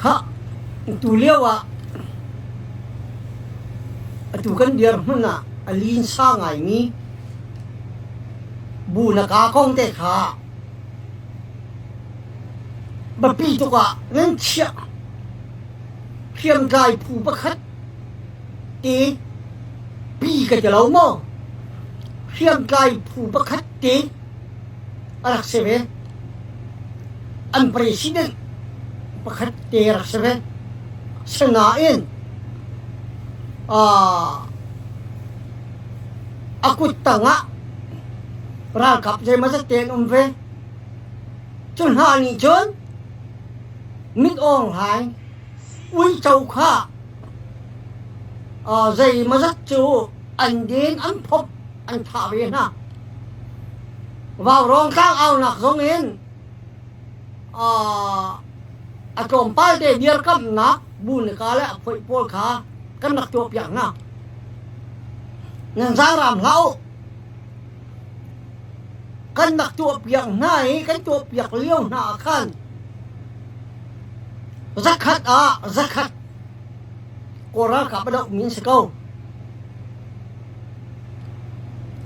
Khah, tulio ah atu kan dirhmun ah a linsa ngaimi bu na kaa kong te kha biapi tuk ah nan chiah. Hriamtlai phu pakhat te pi ka ti lo maw? Hriamtlai phu pakhat te a rak si ve. An president pakhat te rak si ve. Sinain a kut tangah ralkap zeimawzat te an um ve. Cu hna nih cun Mit Aung Hlaing uico kha zeimawzat cu an den an phomh an thah ve hna. Vaurawng tlangaunak zong in a tlawmpal te dirkamhnak bu nika le a phoih pawl kha kan rak tuahpiak hna. Nan zaangraam hlah u. Kan rak tuahpiak hna i kan tuahpiak lio hna ah khan zakhat ah zakhat Kawl ralkap a dohmi an si ko.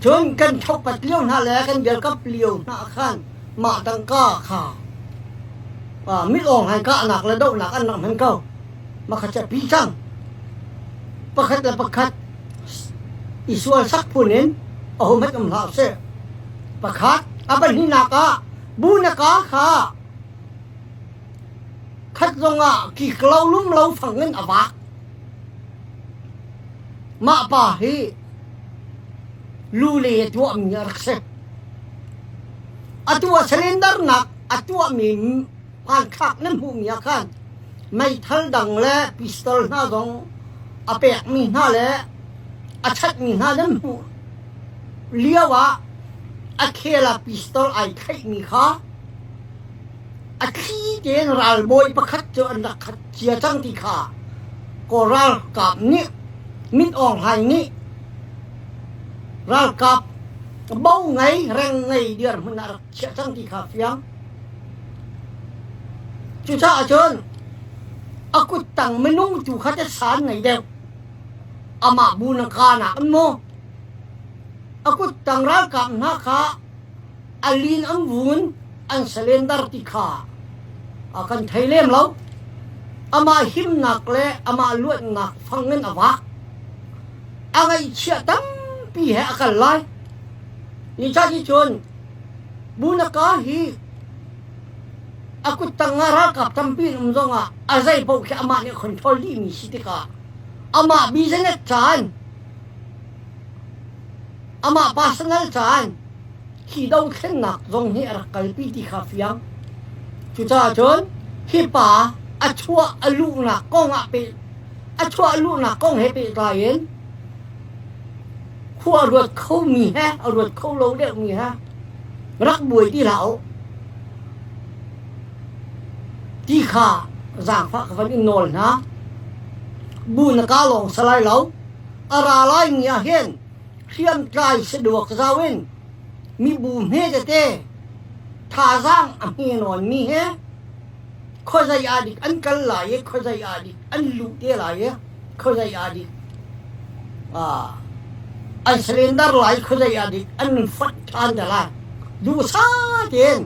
Cun kan thopat lio hna le kan dirkamh lio hna ah khan mah tangka kha mit awng hai kahnak le dohnak an rak hman ko. Makhat cu a pi cang. Pakhat le pakhat i sual sak phun in ahohmanh um hlah seh. Pakhat a pahnihnak ah bu na ka kha khat zongah kik lo lum lo fang in a vak. Mah pa hi lule tuahmi a rak si. Atu a cylinder nak a tuahmi hmanthlak nan hmuhmi ah khan meithal dang le pistol hna zong a pekmi hna le a chatmi hna nan hmuh lio ah a khel ah pistol ai thlaihmi kha a thli tein ralbawi pakhat cu an rak khat cia cang ti kha Kawl ralkap nih Min Aung Hlaing nih ralkap bo ngei reng ngei dirhmun ah rak chiah cang ti kha fiang. Cucaah cun a kuttang minung tu kha te san ngei deuh. Amah bu na kanak an maw? A kuttang ralkap hna kha a lin an vun an surrender ti kha a kan thei lem lo. Amah himnak le amah luatnak fang in a vak. A ngaihchiah tampi he a kal lai. Ni cun Bunaka hi a kuttang ah ralkap tampi an um zongah a zei paoh khi amah nih a control dihmi si tikah amah business caan amah personal caan hi dothlennak zong hi a rak kalpi ti kha fiang. Cucaah cun hi pa a chuah a luhnak kong ah pe a chuah luhnak kong he pehtlai in khua a ruat khomi he a ruat kho lo deuhmi he rak buai ti hlah u ti kha zaangfah ka van in nawl hna. Bu na ka lawng si lai lo. A ra lai mi ah hin hriamtlai saduak zau in mibu hme tete thazaang a hme nawn mi he khuazei ah dik an kal lai i khuazei ah dik an luh te lai i khuazei ah dik an cylinder lai khuazei ah dik an fonh ṭhan te lai. Duhsa tein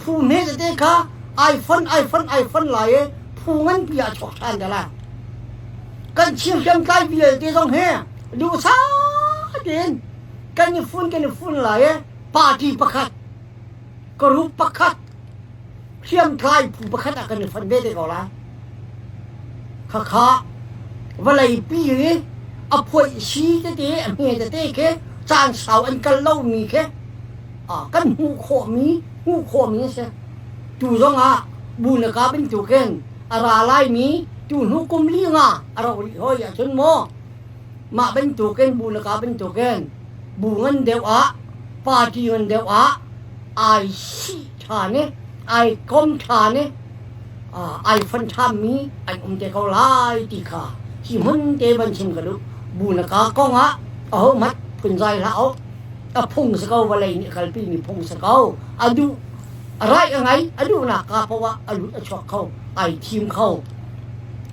phu hme tete kha ai fon ai fon ai fon lai i phu nganpi ah chuak ṭhan te lai. Kan Chin hriamtlai vialte zong hi duhsa tein kan i fun kan i fun lai i party pakhat group pakhat hriamtlai phu pakhat ah kan i fon ve te ko lai. Khakha vawleipi i a phoih si tete a hme tete khi caan sau an kal lomi khi kan hmuh khawhmi hmuh khawhmi a si. Tu zongah bu na ka bantukin a ra laimi tu hnu kum li nga a rauh rih hoi ahcun maw mah bantukin bu na ka bantukin bu ngan deuh ah party ngan deuh ah ai sih ṭhan i ai kom ṭhan i ai fon ṭhammi an um te ko lai ti kha hi hmun te van chim ka duh. Bu na ka kong ah ahohmanh phunzai hlah u. A phung si ko, vawlei nih a kalpimi phung si ko. A duh a right a ngai, a duhnak ka poah a lut a chuak kho, ai thim kho.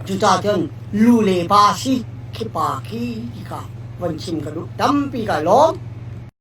Cucaah cun lu le pa si khi pa khi ti kha van chim ka duh. Tampi kai lawm.